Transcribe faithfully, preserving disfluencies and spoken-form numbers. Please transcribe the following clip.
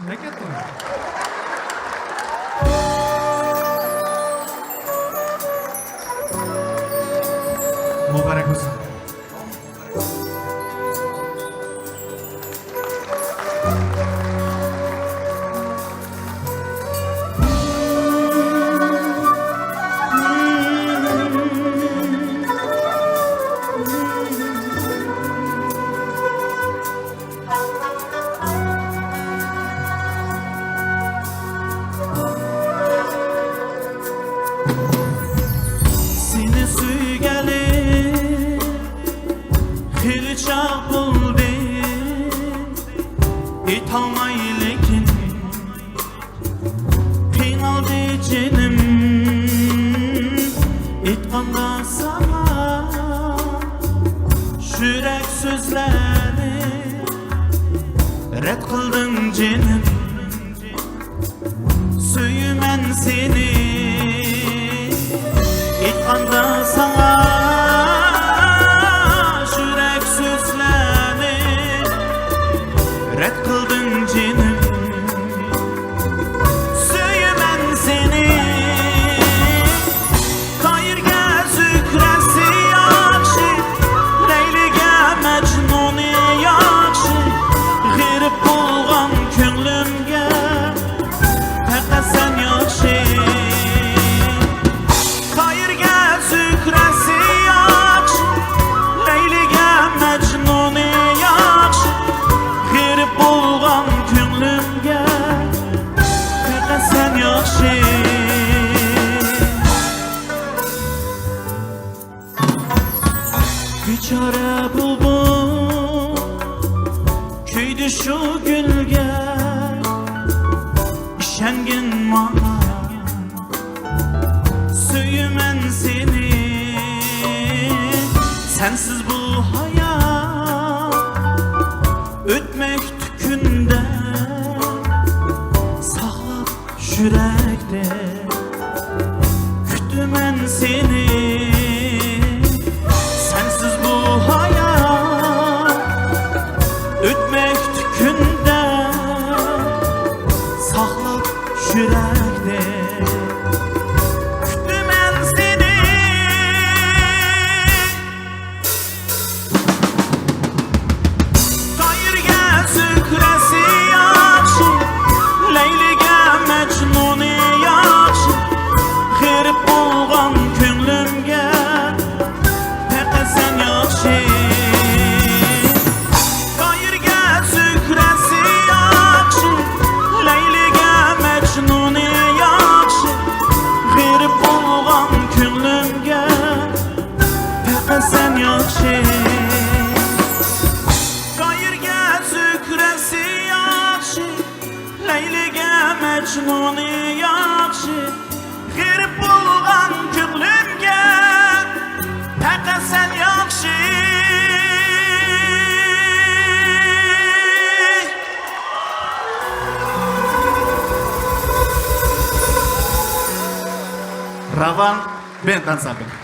بەرىكەتتە. مۇبارەك بولسۇن. سېنى سۆيگەنلىك خېلى چاغ بولدى، ئېيتالماي لېكىن قىينالدى جېنىم. ئېيتقاندا ساڭا يۈرەك سۆزلەرنى رەت قىلدىڭ جېنىم. سۆيىمەن سېنى، ئېيتقاندا ساڭا يۈرەك سۆزلەرنى رەت قىلدىڭ جېنىم. سۆيىمەن سېنى. قەيەرگە زۆھرەسى ياخشى، لەيلىگە مەجنۇنى ياخشى، غېرىب بولغان كۆڭلۈمگە پەقەت سەن ياخشى. قەيەرگە زۆھرەسى ياخشى، لەيلىگە مەجنۇنى ياخشى، غېرىب بولغان كۆڭلۈمگە پەقەت سەن ياخشى. بىچارە بۇلبۇل كۆيدى شۇ گۈلگە، ئىشەنگىن ماڭا، سۆيىمەن سېنى. سەنسىز بۇ ھايات ئۆتمەكتە كۈندە، ساقلاپ يۈرەكتە كۈتىمەن سېنى. سەنسىز بۇ ھايات ئۆتمەكتە كۈندە، ساقلاپ يۈرەكتە كۈتىمەن سېنى. قەيەرگە زۆھرەسى ياخشى، لەيلىگە مەجنۇنى ياخشى، غېرىب بولغان كۆڭلۈمگە پەقەت سەن ياخشى. قەيەرگە زۆھرەسى ياخشى، لەيلىگە مەجنۇنى ياخشى، غېرىب بولغان كۆڭلۈمگە پەقەت سەن ياخشى. قەيەرگە زۆھرەسى ياخشى، لەيلىگە مەجنۇنى ياخشى، غېرىب بولغان كۆڭلۈمگە پەقەت سەن ياخشى. راۋان بەند ئانسامبىل.